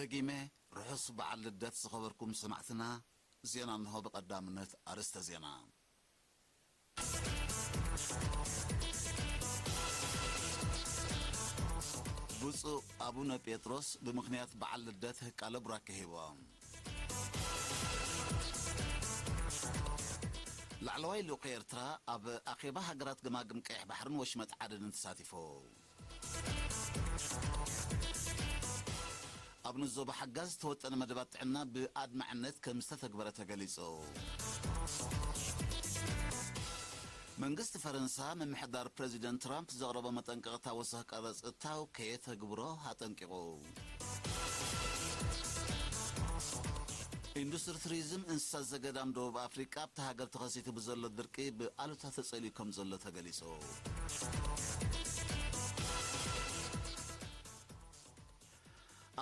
ደጊመ ርሑስ በዓል ልደት ዝኸበርኩም ሰማዕትና፣ ዜና እንሆ። ብቐዳምነት ኣርእስተ ዜና። ብፁዕ ኣቡነ ጴጥሮስ ብምኽንያት በዓል ልደት ቃለ ቡራኬ ሂቦም። ላዕለዋይ ልኡኽ ኤርትራ ኣብ ኣኼባ ሃገራት ገማግም ቀይሕ ባሕርን ወሽመጥ ዓደንን ተሳቲፉ። ኣብ ንዞባ ሓጋዝ ዝተወጠነ መደባት ጥዕና ብኣድማዕነት ከም ዝተተግበረ ተገሊጹ። መንግስቲ ፈረንሳ ምምሕዳር ፕረዚደንት ትራምፕ ዘቕረቦ መጠንቀቕታ ወሰኽ ቀረጽ እታው ከየተግብሮ ኣጠንቂቑ። ኢንዱስትሪ ቱሪዝም እንስሳት ዘገዳም ደቡብ ኣፍሪቃ ኣብታ ሃገር ተኸሲቱ ብዘሎ ድርቂ ብኣሉታ ተጸልዩ ከም ዘሎ ተገሊጹ።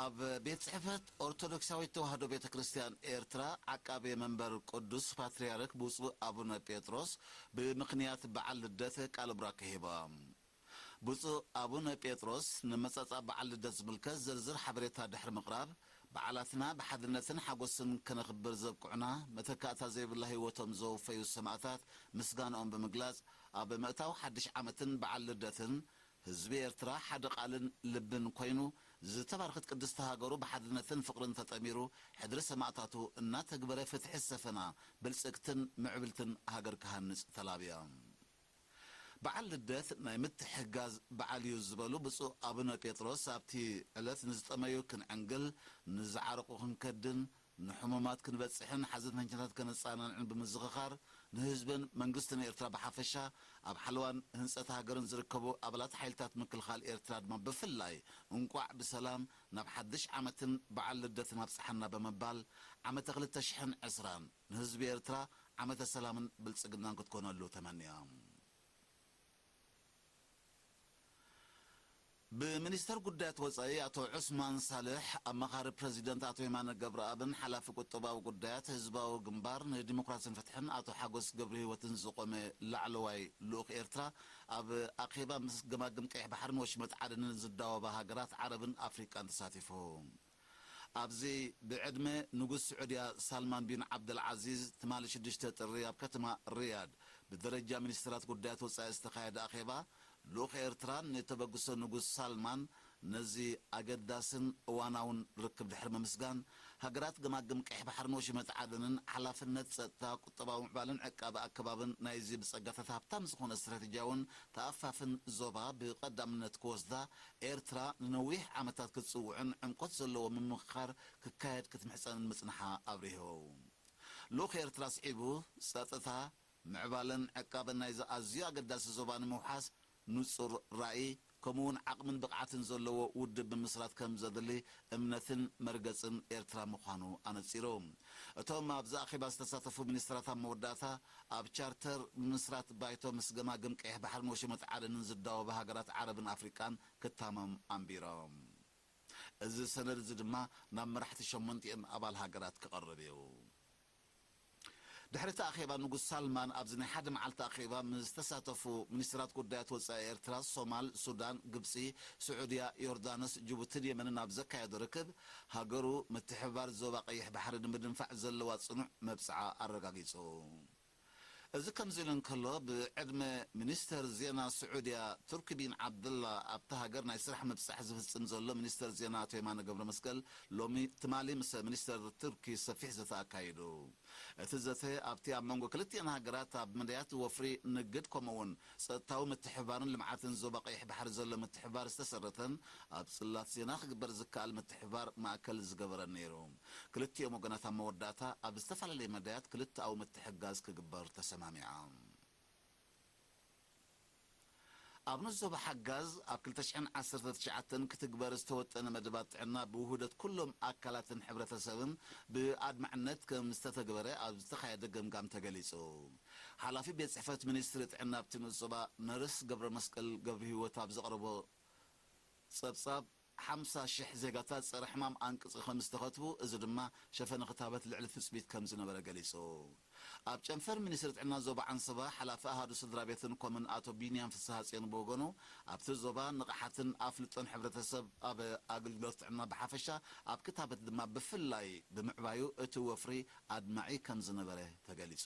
ኣብ ቤት ጽሕፈት ኦርቶዶክሳዊት ተዋህዶ ቤተ ክርስቲያን ኤርትራ ዓቃቤ መንበር ቅዱስ ፓትርያርክ ብፁዕ ኣቡነ ጴጥሮስ ብምኽንያት በዓል ልደት ቃለ ቡራኬ ሂቦም። ብፁዕ ኣቡነ ጴጥሮስ ንመጻጻ በዓል ልደት ዝምልከት ዝርዝር ሓበሬታ ድሕሪ ምቕራብ፣ በዓላትና ብሓድነትን ሓጎስን ከነኽብር ዘብቅዑና፣ መተካእታ ዘይብላ ህይወቶም ዘወፈዩ ሰማእታት ምስጋንኦም ብምግላጽ፣ ኣብ ምእታው ሓድሽ ዓመትን በዓል ልደትን ህዝቢ ኤርትራ ሓደ ቃልን ልብን ኮይኑ፣ ዝተባረኸት ቅድስቲ ሃገሩ ብሓድነትን ፍቕርን ተጠሚሩ፣ ሕድሪ ሰማእታቱ እናተግበረ ፍትሒ ዝሰፈና ብልጽግትን ምዕብልትን ሃገር ክሃንጽ ተላብዮም። በዓል ልደት ናይ ምትሕግጋዝ በዓል እዩ ዝበሉ ብፁዕ ኣቡነ ጴጥሮስ፣ ኣብቲ ዕለት ንዝጠመዩ ክንዕንግል፣ ንዝዓረቑ ክንከድን፣ ንሕሙማት ክንበጽሕን ሓዘንተኛታት ከነጸናንዕን ብምዝኽኻር፣ ንህዝብን መንግስትን ኤርትራ ብሓፈሻ፣ ኣብ ሓለዋን ህንጸት ሃገርን ዝርከቡ ኣባላት ሓይልታት ምክልኻል ኤርትራ ድማ ብፍላይ፣ እንቋዕ ብሰላም ናብ ሓድሽ ዓመትን በዓል ልደትን ኣብጽሓና ብምባል፣ ዓመተ ክልተ ሽሕን ዕስራን ንህዝቢ ኤርትራ ዓመተ ሰላምን ብልጽግናን ክትኮነሉ ተመንዮም። ብሚኒስተር ጉዳያት ወጻኢ ኣቶ ዑስማን ሳልሕ፣ ኣማኻሪ ፕረዚደንት ኣቶ የማነ ገብረኣብን ሓላፊ ቁጠባዊ ጉዳያት ህዝባዊ ግንባር ንዲሞክራሲን ፍትሕን ኣቶ ሓጎስ ገብረህይወትን ዝቖመ ላዕለዋይ ልኡኽ ኤርትራ፣ ኣብ ኣኼባ ምስ ገማግም ቀይሕ ባሕርን ወሽመጥ ዓደንን ዝዳወባ ሃገራት ዓረብን ኣፍሪቃን ተሳቲፉ። ኣብዚ ብዕድመ ንጉስ ስዑድያ ሳልማን ቢን ዓብደልዓዚዝ ትማሊ ሽዱሽተ ጥሪ ኣብ ከተማ ሪያድ ብደረጃ ሚኒስትራት ጉዳያት ወጻኢ ዝተኻየደ ኣኼባ፣ ልኡኽ ኤርትራ ንተበግሶ ንጉስ ሳልማን ነዚ ኣገዳስን እዋናውን ርክብ ድሕሪ ምምስጋን፣ ሃገራት ገማግም ቀይሕ ባሕርን ወሽመጥ ዓደንን ሓላፍነት ጸጥታ፣ ቁጠባዊ ምዕባለን ዕቃበ ኣከባብን ናይዚ ብጸጋታት ሃብታም ዝኾነ ስትራቴጂያውን ተኣፋፍን ዞባ ብቐዳምነት ክወስዳ ኤርትራ ንነዊሕ ዓመታት ክትጽውዕን ዕምቆት ዘለዎ ምምኽኻር ክካየድ ክትምሕጸንን ምጽንሓ ኣብሪሁ። ልኡኽ ኤርትራ ኣስዒቡ፣ ጸጥታ፣ ምዕባለን ዕቃበን ናይዚ ኣዝዩ ኣገዳሲ ዞባ ንምውሓስ ንጹር ራእይ፣ ከምኡ'ውን ዓቕምን ብቕዓትን ዘለዎ ውድብ ምምስራት ከም ዘድሊ እምነትን መርገጽን ኤርትራ ምዃኑ ኣነጺሩ። እቶም ኣብዚ ኣኼባ ዝተሳተፉ ሚኒስትራት ኣብ መወዳእታ፣ ኣብ ቻርተር ምምስራት ባይቶ ምስ ገማግም ቀይሕ ባሕርን ወሽመጥ ዓደንን ዝዳወባ ሃገራት ዓረብን ኣፍሪቃን ክታመም ኣንቢሮም። እዚ ሰነድ እዚ ድማ ናብ መራሕቲ ሸሞንቲኤን ኣባል ሃገራት ክቐርብ እዩ። ድሕሪ እቲ ኣኼባ፣ ንጉስ ሳልማን ኣብዚ ናይ ሓደ መዓልቲ ኣኼባ ምስ ዝተሳተፉ ሚኒስትራት ጉዳያት ወጻኢ ኤርትራ፣ ሶማል፣ ሱዳን፣ ግብጺ፣ ስዑድያ፣ ዮርዳኖስ፣ ጅቡትን የመንን ኣብ ዘካየዶ ርክብ፣ ሃገሩ ምትሕብባር ዞባ ቀይሕ ባሕሪ ንምድንፋዕ ዘለዋ ጽኑዕ መብጽዓ ኣረጋጊጹ። እዚ ከምዚ ኢሉ እንከሎ፣ ብዕድመ ሚኒስተር ዜና ስዑድያ ቱርኪ ቢን ዓብድላ ኣብታ ሃገር ናይ ስራሕ ምብጻሕ ዝፍጽም ዘሎ ሚኒስተር ዜና ኣቶ የማነ ገብረመስቀል ሎሚ ትማሊ ምስ ሚኒስተር ቱርኪ ሰፊሕ ዘተ ኣካይዱ። እቲ ዘተ ኣብቲ ኣብ መንጎ ክልቲኣን ሃገራት ኣብ መዳያት ወፍሪ ንግድ ከምኡ'ውን ጸጥታዊ ምትሕብባርን ልምዓትን ዞባ ቀይሕ ባሕሪ ዘሎ ምትሕብባር ዝተሰረተን ኣብ ጽላት ዜና ክግበር ዝከኣል ምትሕብባር ማእከል ዝገበረን ነይሩ። ክልቲኦም ወገናት ኣብ መወዳእታ ኣብ ዝተፈላለየ መዳያት ክልተኣዊ ምትሕግጋዝ ክግበር ተሰማሚዖም። ኣብ ንዞባ ሓጋዝ ኣብ ክልተ ሽሕን ዓሰርተ ትሽዓተን ክትግበር ዝተወጠነ መደባት ጥዕና ብውህደት ኩሎም ኣካላትን ሕብረተሰብን ብኣድማዕነት ከም ዝተተግበረ ኣብ ዝተኻየደ ገምጋም ተገሊጹ። ሓላፊ ቤት ጽሕፈት ሚኒስትሪ ጥዕና ኣብቲ ንኡስ ዞባ ነርስ ገብረ መስቀል ገብረ ህይወት ኣብ ዘቕረቦ ጸብጻብ፣ ሓምሳ ሽሕ ዜጋታት ጸረ ሕማም ኣንቅጺ ከም ዝተኸትቡ፣ እዚ ድማ ሸፈነ ክታበት ልዕሊ ትጽቢት ከም ዝነበረ ገሊጹ። ኣብ ጨንፈር ሚኒስትሪ ጥዕና ዞባ ዓንሰባ ሓላፊ ኣሃዱ ስድራ ቤትን ኮምን ኣቶ ቢንያም ፍስሃጽዮን ብወገኑ፣ ኣብቲ ዞባ ንቕሓትን ኣፍልጦን ሕብረተሰብ ኣብ ኣገልግሎት ጥዕና ብሓፈሻ፣ ኣብ ክታበት ድማ ብፍላይ ብምዕባዩ እቲ ወፍሪ ኣድማዒ ከም ዝነበረ ተገሊጹ።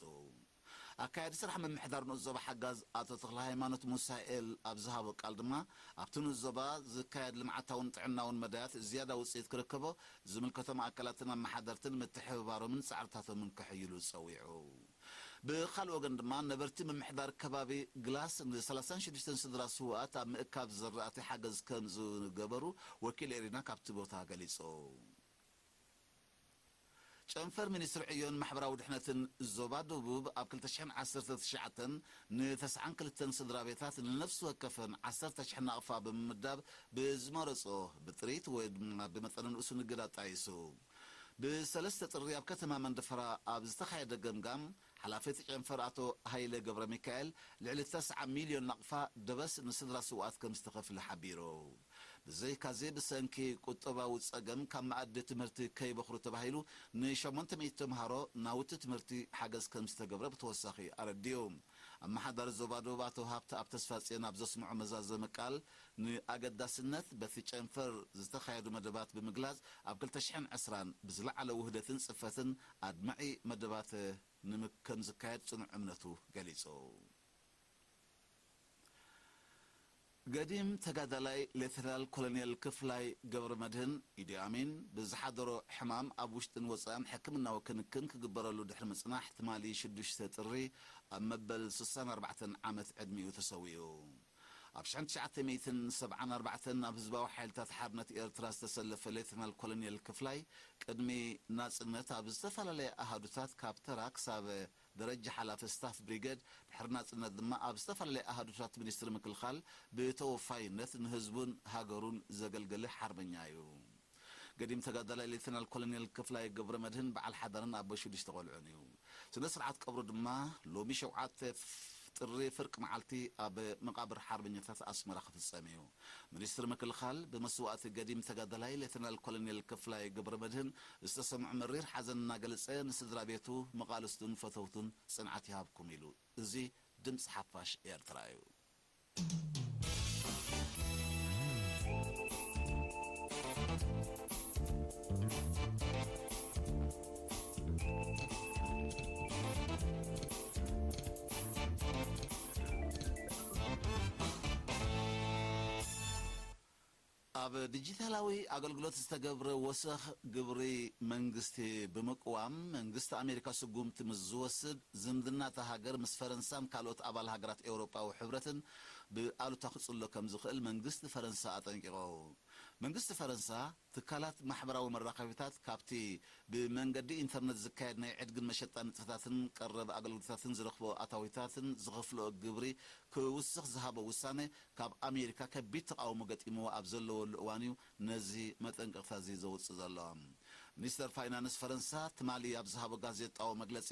ኣካያዲ ስራሕ ምምሕዳር ንኡስ ዞባ ሓጋዝ ኣቶ ተኽለ ሃይማኖት ሙሳኤል ኣብ ዝሃቦ ቃል ድማ፣ ኣብቲ ንኡስ ዞባ ዝካየድ ልምዓታውን ጥዕናውን መዳያት ዝያዳ ውፅኢት ክርከቦ ዝምልከቶም ኣካላትን ኣመሓደርትን ምትሕብባሮምን ፃዕርታቶምን ከሕይሉ ፀዊዑ። ብኻልእ ወገን ድማ ነበርቲ ምምሕዳር ከባቢ ግላስ ን ሰላሳን ሽዱሽተን ስድራ ስውኣት ኣብ ምእካብ ዝራእቲ ሓገዝ ከም ዝገበሩ ወኪል ኤሪና ካብቲ ቦታ ገሊጹ። ጨንፈር ሚኒስትሪ ዕዮን ማሕበራዊ ድሕነትን ዞባ ደቡብ ኣብ ክልተ ሽሕን ዓሰርተ ትሽዓተን ንተስዓን ክልተን ስድራ ቤታት ንነፍሲ ወከፈን ዓሰርተ ሽሕ ናቕፋ ብምምዳብ ብዝመረጾ ብጥሪት ወይ ድማ ብመጠነ ንኡስ ንግድ ኣጣይሱ። ብሰለስተ ጥሪ ኣብ ከተማ መንደፈራ ኣብ ዝተኻየደ ገምጋም፣ ሓላፊ እቲ ጨንፈር ኣቶ ሃይለ ገብረ ሚካኤል ልዕሊ ተስዓ ሚልዮን ናቕፋ ደበስ ንስድራ ስውኣት ከም ዝተኸፍለ ሓቢሩ። ብዘይካዚ ብሰንኪ ቁጠባዊ ጸገም ካብ መኣዲ ትምህርቲ ከይበኽሩ ተባሂሉ ንሸሞንተ ሚእቲ ተምሃሮ ናውቲ ትምህርቲ ሓገዝ ከም ዝተገብረ ብተወሳኺ ኣረዲኡ። ኣመሓዳሪ ዞባ ደቡብ ኣቶ ሃብተኣብ ተስፋጽዮን ኣብ ዘስምዖ መዛዘሚ ቃል፣ ንኣገዳስነት በቲ ጨንፈር ዝተኻየዱ መደባት ብምግላጽ፣ ኣብ ክልተ ሽሕን ዕስራን ብዝለዓለ ውህደትን ጽፈትን ኣድማዒ መደባት ንምክ-፣ ከም ዝካየድ ጽኑዕ እምነቱ ገሊጹ። ገዲም ተጋዳላይ ሌተናል ኮሎኔል ክፍላይ ገብረ መድህን፣ ኢዲ ኣሚን፣ ብዝሓደሮ ሕማም ኣብ ውሽጥን ወጻእን ሕክምናዊ ክንክን ክግበረሉ ድሕሪ ምጽናሕ፣ ትማሊ ሽዱሽተ ጥሪ ኣብ መበል ስሳን ኣርባዕተን ዓመት ዕድሚኡ ተሰዊኡ። ኣብ ሽሕን ትሽዓተ ሚእትን ሰብዓን ኣርባዕተን ኣብ ህዝባዊ ሓይልታት ሓርነት ኤርትራ ዝተሰለፈ ሌተናል ኮሎኔል ክፍላይ፣ ቅድሚ ናጽነት ኣብ ዝተፈላለየ ኣሃዱታት ካብ ተራ ክሳብ ደረጃ ሓላፊ ስታፍ ብሪገድ፣ ድሕሪ ናጽነት ድማ ኣብ ዝተፈላለየ ኣሃዱታት ሚኒስትሪ ምክልኻል ብተወፋይነት ንህዝቡን ሃገሩን ዘገልገለ ሓርበኛ እዩ። ገዲም ተጋዳላይ ሌተናል ኮሎኔል ክፍላይ ገብረ መድህን በዓል ሓዳርን ኣቦ ሽዱሽተ ቆልዑን እዩ። ስነ ስርዓት ቀብሩ ድማ ሎሚ ሸውዓተ ጥሪ ፍርቂ መዓልቲ ኣብ መቓብር ሓርበኛታት ኣስመራ ክፍጸም እዩ። ሚኒስትሪ ምክልኻል ብመስዋእቲ ገዲም ተጋዳላይ ሌተናል ኮሎኔል ክፍላይ ገብረ መድህን ዝተሰምዖ መሪር ሓዘን እናገለጸ፣ ንስድራ ቤቱ፣ መቓልስቱን ፈተውቱን ጽንዓት ይሃብኩም ኢሉ። እዚ ድምጺ ሓፋሽ ኤርትራ እዩ። ኣብ ዲጂታላዊ ኣገልግሎት ዝተገብረ ወሰኽ ግብሪ መንግስቲ ብምቅዋም፣ መንግስቲ ኣሜሪካ ስጉምቲ ምስ ዝወስድ፣ ዝምድና እታ ሃገር ምስ ፈረንሳን ካልኦት ኣባል ሃገራት ኤውሮጳዊ ሕብረትን ብኣሉታ ክጽሎ ከም ዝኽእል መንግስቲ ፈረንሳ ኣጠንቂቑ። መንግስቲ ፈረንሳ፣ ትካላት ማሕበራዊ መራኸቢታት ካብቲ ብመንገዲ ኢንተርነት ዝካየድ ናይ ዕድግን መሸጣን ንጥፈታትን ቀረብ ኣገልግሎታትን ዝረኽቦ ኣታዊታትን ዝኸፍልኦ ግብሪ ክውስኽ ዝሃቦ ውሳነ፣ ካብ ኣሜሪካ ከቢድ ተቓውሞ ገጢምዎ ኣብ ዘለወሉ እዋን እዩ ነዚ መጠንቀቕታ እዚ ዘውጽእ ዘሎ። ሚኒስተር ፋይናንስ ፈረንሳ ትማሊ ኣብ ዝሃቦ ጋዜጣዊ መግለጺ፣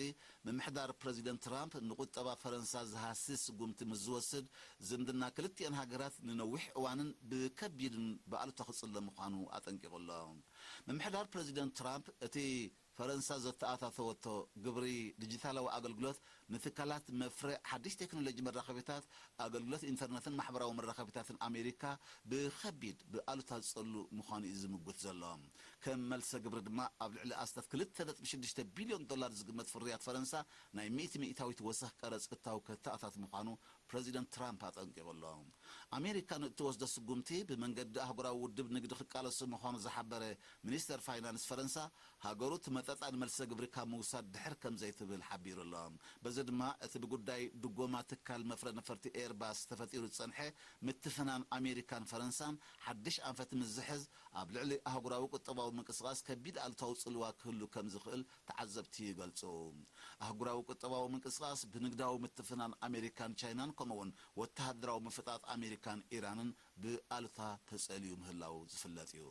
ምምሕዳር ፕረዚደንት ትራምፕ ንቁጠባ ፈረንሳ ዝሃስስ ስጉምቲ ምስ ዝወስድ፣ ዝምድና ክልቲኤን ሃገራት ንነዊሕ እዋንን ብከቢድን ብኣሉታ ክጽለ ምዃኑ ኣጠንቂቑ ኣሎ። ምምሕዳር ፕረዚደንት ትራምፕ፣ እቲ ፈረንሳ ዘተኣታተወቶ ግብሪ ዲጂታላዊ ኣገልግሎት ንትካላት መፍረ ሓድሽ ቴክኖሎጂ መራኸቢታት፣ ኣገልግሎት ኢንተርነትን ማሕበራዊ መራኸቢታትን ኣሜሪካ ብኸቢድ ብኣሉታ ዝጸሉ ምዃኑ እዩ ዝምጉት ዘሎ። ከም መልሰ ግብሪ ድማ ኣብ ልዕሊ ኣስታት ክልተ ነጥቢ ሽዱሽተ ቢልዮን ዶላር ዝግመት ፍርያት ፈረንሳ ናይ ሚእቲ ሚእታዊት ወሰኽ ቀረጽ እታው ከተኣታት ምዃኑ ፕረዚደንት ትራምፕ ኣጠንቂቑ ኣሎ። ኣሜሪካ ንእትወስዶ ስጉምቲ ብመንገዲ ኣህጉራዊ ውድብ ንግዲ ክቃለሶ ምዃኑ ዝሓበረ ሚኒስተር ፋይናንስ ፈረንሳ፣ ሃገሩ ትመጣጣኒ መልሰ ግብሪ ካብ ምውሳድ ድሕር ከም ዘይትብል ሓቢሩ ኣሎ። በዚ ድማ እቲ ብጉዳይ ድጎማ ትካል መፍረ ነፈርቲ ኤርባስ ተፈጢሩ ዝጸንሐ ምትፍናን ኣሜሪካን ፈረንሳን ሓድሽ ኣንፈት ምስ ዝሕዝ፣ ኣብ ልዕሊ ኣህጉራዊ ቁጠባዊ ምንቅስቓስ ከቢድ ኣሉታዊ ጽልዋ ክህሉ ከም ዝኽእል ተዓዘብቲ ይገልጹ። ኣህጉራዊ ቁጠባዊ ምንቅስቓስ ብንግዳዊ ምትፍናን ኣሜሪካን ቻይናን ከምኡ'ውን ወተሃደራዊ ምፍጣጥ ኣሜሪካን ኢራንን ብኣሉታ ተጸልዩ ምህላው ዝፍለጥ እዩ።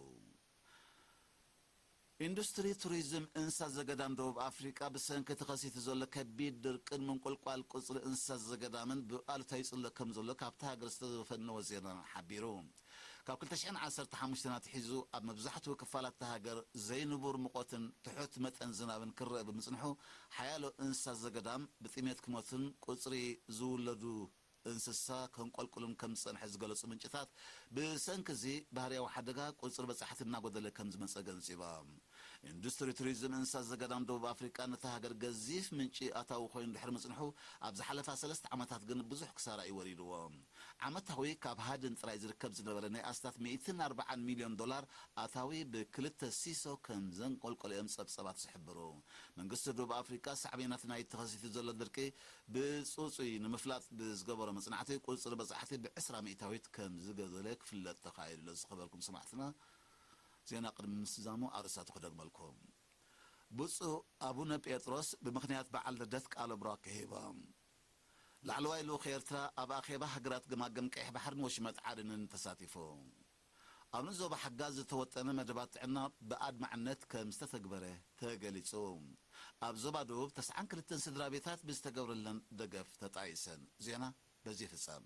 ኢንዱስትሪ ቱሪዝም እንስሳ ዘገዳም ደቡብ ኣፍሪቃ ብሰንኪ ተኸሲቱ ዘሎ ከቢድ ድርቅን ምንቁልቋል ቁጽሪ እንስሳ ዘገዳምን ብኣሉታ ይጽሎ ከም ዘሎ ካብታ ሃገር ዝተፈነወ ዜና ሓቢሩ። ካብ ክልተ ሽሕን ዓሰርተ ሓሙሽተን ኣትሒዙ ኣብ መብዛሕትኡ ክፋላት እታ ሃገር ዘይንቡር ሙቐትን ትሑት መጠን ዝናብን ክረአ ብምጽንሑ፣ ሓያሎ እንስሳ ዘገዳም ብጥሜት ክሞቱን ቁጽሪ ዝውለዱ እንስሳ ከንቆልቁልን ከም ዝጸንሐ ዝገለጹ ምንጭታት፣ ብሰንኪ እዚ ባህርያዊ ሓደጋ ቁጽሪ በጻሕቲ እናጎደለ ከም ዝመጸ ገንጺባ። ኢንዱስትሪ ቱሪዝም እንስሳ ዘገዳም ደቡብ ኣፍሪቃ ነታ ሃገር ገዚፍ ምንጪ ኣታዊ ኮይኑ ድሕሪ ምጽንሑ፣ ኣብ ዝሓለፋ ሰለስተ ዓመታት ግን ብዙሕ ክሳራ እዩ ወሪድዎ። ዓመታዊ ካብ ሃድን ጥራይ ዝርከብ ዝነበረ ናይ ኣስታት ሚእትን ኣርባዓን ሚልዮን ዶላር ኣታዊ ብክልተ ሲሶ ከም ዘንቆልቆለ እዮም ጸብጸባት ዝሕብሩ። መንግስቲ ደቡብ ኣፍሪቃ ሳዕቤናት ናይቲ ተኸሲቱ ዘሎ ድርቂ ብጽጹይ ንምፍላጥ ብዝገበሮ መጽናዕቲ፣ ቁጽሪ በጻሕቲ ብዕስራ ሚእታዊት ከም ዝገደለ ክፍለጥ ተኻኢሉ ኣሎ። ዝኸበርኩም ሰማዕትና፣ ዜና ቅድሚ ምስዛሙ ኣርእስታቱ ክደግመልኩም። ብፁዕ ኣቡነ ጴጥሮስ ብምኽንያት በዓል ልደት ቃለ ቡራኬ ሂቦም። ላዕለዋይ ልኡኽ ኤርትራ ኣብ ኣኼባ ሃገራት ገማግም ቀይሕ ባሕርን ወሽመጥ ዓደንን ተሳቲፉ። ኣብ ንዞባ ሓጋዝ ዝተወጠነ መደባት ጥዕና ብኣድማዕነት ከም ዝተተግበረ ተገሊጹ። ኣብ ዞባ ደቡብ ተስዓን ክልተን ስድራ ቤታት ብዝተገብረለን ደገፍ ተጣይሰን። ዜና በዚ ይፍጸም።